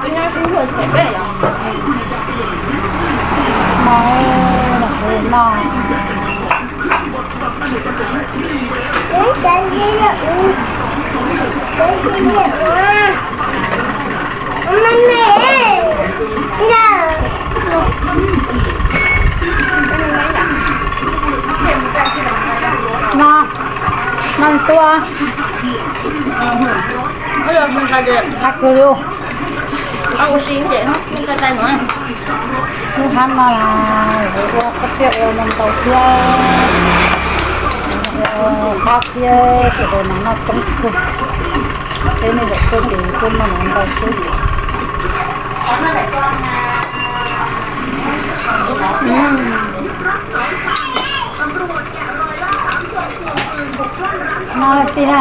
No, no, no. No, no tua. Qab kawg li. Lub hab no lawv ua qab tiaj ua no ntau thiab, qab thiab sawv daws mas noj coob kawg. Peb nej zaum tuaj ces tuaj noj no ntau xwb. No tij na.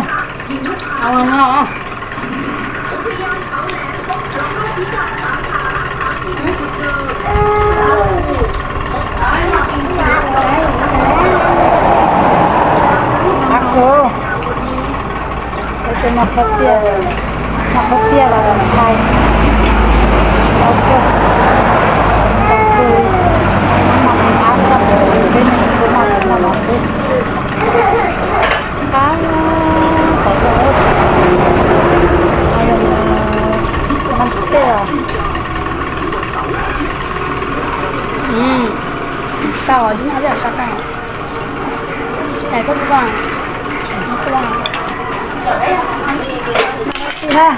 Qab kawg. Peb cov noj qab tiaj, noj qab tiaj los ntshai. Ntau kawg, ntau kawg li. Noj qab tiaj, peb noj qab tiaj noj no xwb. Qab, qab tiaj, noj tiaj. Tau, tsis noj tiaj, tau tau. Cais koj tua. Tua.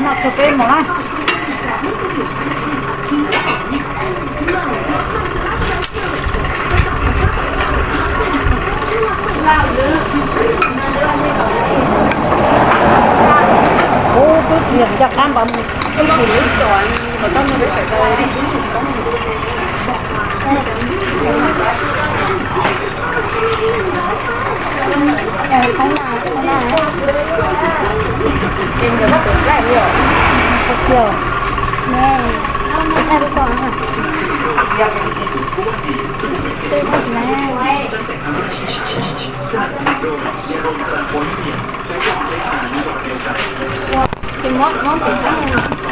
Noj tsuag peb mus na. Ub, twb tias cov qab npam mus, twb tias lub cos kom tau no peb sawv daws. Ces muab, muab kuv txeeb.